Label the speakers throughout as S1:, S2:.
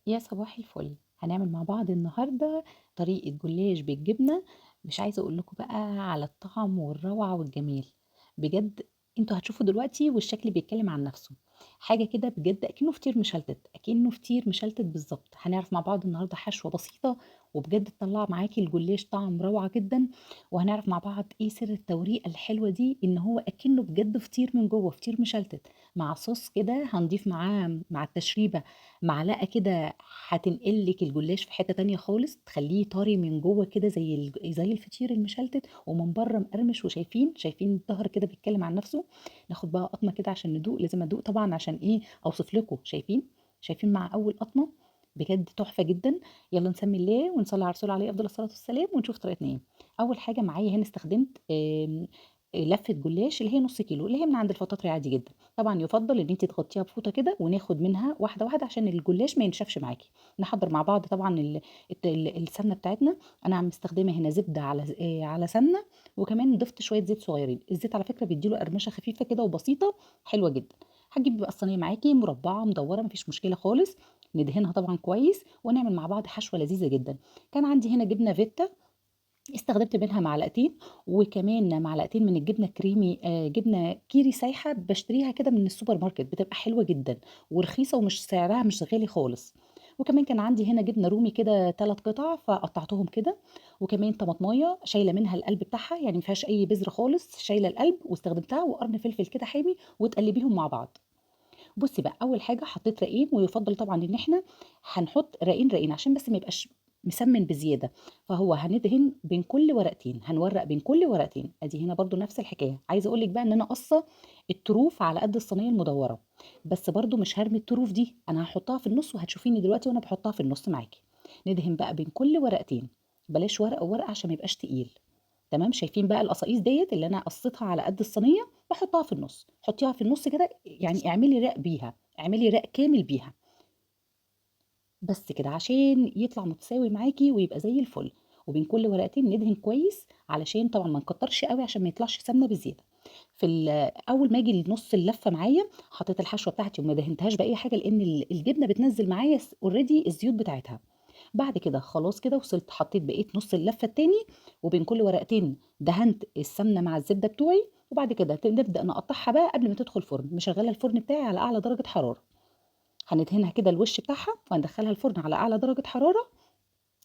S1: يا صباح الفل. هنعمل مع بعض النهارده طريقة جلاش بالجبنة. مش عايزة اقول لكم بقى على الطعم والروعة والجمال، بجد انتوا هتشوفوا دلوقتي والشكل بيتكلم عن نفسه. حاجة كده بجد اكنه فطير مشلتت، اكنه فطير مشلتت بالظبط. هنعرف مع بعض النهارده حشوة بسيطة وبجد تطلع معاكي الجلاش طعم روعة جدا، وهنعرف مع بعض ايه سر التوريقة الحلوة دي، ان هو اكنه بجد فطير من جوه، فطير مشلتت مع صوص كده هنضيف معاه مع التشريبة معلقة كده هتنقلك الجلاش في حتة تانية خالص، تخليه طري من جوه كده زي الفطير المشلتت، ومن بره مقرمش. وشايفين الظهر كده بيتكلم عن نفسه. ناخد بقى قطمة كده عشان ندوق، لازم ادوق طبعا عشان ايه اوصف لكم. شايفين مع اول قطمة بجد تحفة جدا. يلا نسمي الله ونصلي على الرسول عليه افضل الصلاة والسلام ونشوف طريقتنا ايه. اول حاجة معايا هنا استخدمت لفة جلاش اللي هي نص كيلو، اللي هي من عند الفطاطري عادي جدا. طبعا يفضل ان انت تغطيها بفوطه كده وناخد منها واحدة واحدة عشان الجلاش ما ينشفش معاكي. نحضر مع بعض طبعا السمنة بتاعتنا. انا عم مستخدمة هنا زبدة على سمنه، وكمان ضفت شوية زيت صغيرين. الزيت على فكرة بيديله قرمشه خفيفة كده وبسيطة حلوة جدا. هتجيبي بقى الصينية معاكي مربعه مدورة مفيش مشكلة خالص، ندهنها طبعا كويس ونعمل مع بعض حشوه لذيذة جدا. كان عندي هنا جبنه فيتا استخدمت منها معلقتين، وكمان معلقتين من الجبنة الكريمي، جبنه كيري سايحه بشتريها كده من السوبر ماركت، بتبقى حلوة جدا ورخيصه ومش سعرها مش غالي خالص. وكمان كان عندي هنا جبنه رومي كده 3 قطع فقطعتهم كده، وكمان طماطمايه شايله منها القلب بتاعها، يعني ما فيهاش اي بذر خالص، شايله القلب واستخدمتها، وقرن فلفل كده حامي، وتقلبيهم مع بعض. بصي بقى اول حاجة حطيت رقين، ويفضل طبعا ان احنا هنحط رقين رقين عشان بس ما يبقاش مسمن بزيادة، فهو هندهن بين كل ورقتين، هنورق بين كل ورقتين. ادي هنا برضو نفس الحكاية. عايزه اقول لك بقى ان انا قصة الطروف على قد الصينية المدوره، بس برضو مش هرمي الطروف دي، انا هحطها في النص، وهتشوفيني دلوقتي وانا بحطها في النص معاكي. ندهن بقى بين كل ورقتين، بلاش ورقة وورقة عشان ما يبقاش تقيل. تمام، شايفين بقى القصاقيص ديت اللي انا قصيتها على قد الصينية بحطها في النص. حطيها في النص كده، يعني اعملي رق بيها، اعملي رق كامل بيها بس كده عشان يطلع متساوي معاكي ويبقى زي الفل. وبين كل ورقتين ندهن كويس علشان طبعا ما نكترش قوي عشان ما يطلعش سمنه بزيادة. في اول ما اجي لنص اللفة معايا حطيت الحشوه بتاعتي وما دهنتهاش باي حاجة، لان الجبنة بتنزل معايا already الزيوت بتاعتها. بعد كده خلاص كده وصلت، حطيت بقيت نص اللفة التاني، وبين كل ورقتين دهنت السمنة مع الزبدة بتوعي. وبعد كده نبدا نقطعها بقى قبل ما تدخل الفرن. مشغله الفرن بتاعي على اعلى درجه حرارة، هندهنها كده الوش بتاعها وهندخلها الفرن على اعلى درجه حرارة،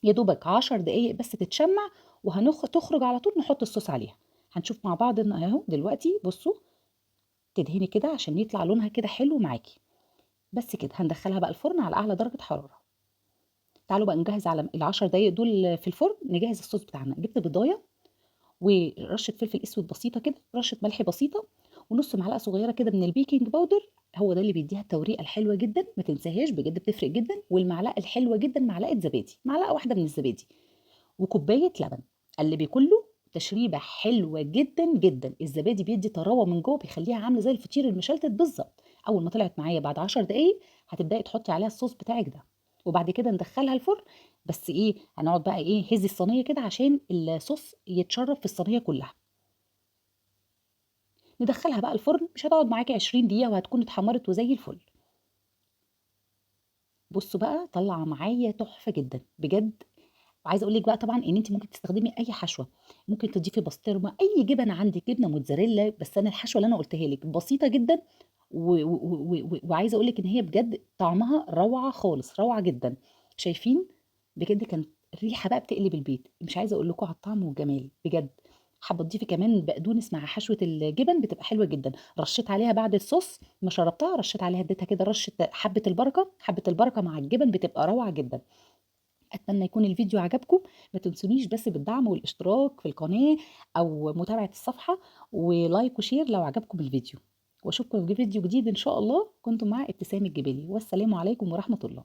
S1: يا دوبك 10 دقايق بس تتشمع، وهتخرج على طول نحط الصوص عليها. هنشوف مع بعض اهو دلوقتي. بصوا تدهني كده عشان يطلع لونها كده حلو معاكي. بس كده هندخلها بقى الفرن على اعلى درجه حرارة. تعالوا بقى نجهز على ال10 دقايق دول في الفرن، نجهز الصوص بتاعنا. جبت بيضايه ورشه فلفل اسود بسيطة كده، رشه ملح بسيطة، ونص معلقه صغيرة كده من ال baking powder، هو ده اللي بيديها التوريقه الحلوة جدا، ما تنساهاش بجد بتفرق جدا. والمعلقه الحلوة جدا معلقه زبادي، معلقه واحدة من الزبادي، وكوبايه لبن. قلبي كله، تشريبه حلوة جدا جدا. الزبادي بيدي طراوه من جوه، بيخليها عامله زي الفطير المشلتت بالظبط. اول ما طلعت معايا بعد 10 دقايق هتبداي تحطي عليها الصوص بتاعك ده، وبعد كده ندخلها الفرن. بس ايه، هنقعد بقى ايه، هزي الصينية كده عشان الصوص يتشرب في الصينية كلها. ندخلها بقى الفرن، مش هتقعد معاكي 20 دقيقة وهتكون اتحمرت وزي الفل. بصوا بقى طلع معايا تحفة جدا بجد. وعايزه اقول لك بقى طبعا ان انت ممكن تستخدمي اي حشوه، ممكن تضيفي بسطرمه، اي جبن عندك، جبنه موتزاريلا، بس انا الحشوه اللي انا قلتها لك بسيطة جدا، وعايزه اقول لك ان هي بجد طعمها روعه خالص، روعه جدا. شايفين بجد كانت الريحة بقى بتقلب البيت، مش عايزه اقول لكم على الطعم والجمال بجد. حابة تضيفي كمان بقدونس مع حشوه الجبن بتبقى حلوة جدا. رشيت عليها بعد الصوص ما شربتها، رشيت عليها، اديتها كده رشه حبه البركة، حبه البركة مع الجبن بتبقى روعه جدا. اتمنى يكون الفيديو عجبكم، ما تنسونيش بس بالدعم والاشتراك في القناة او متابعه الصفحة، و like و share لو عجبكم الفيديو. واشوفكم في فيديو جديد ان شاء الله. كنتم مع ابتسام الجبالي، والسلام عليكم ورحمة الله.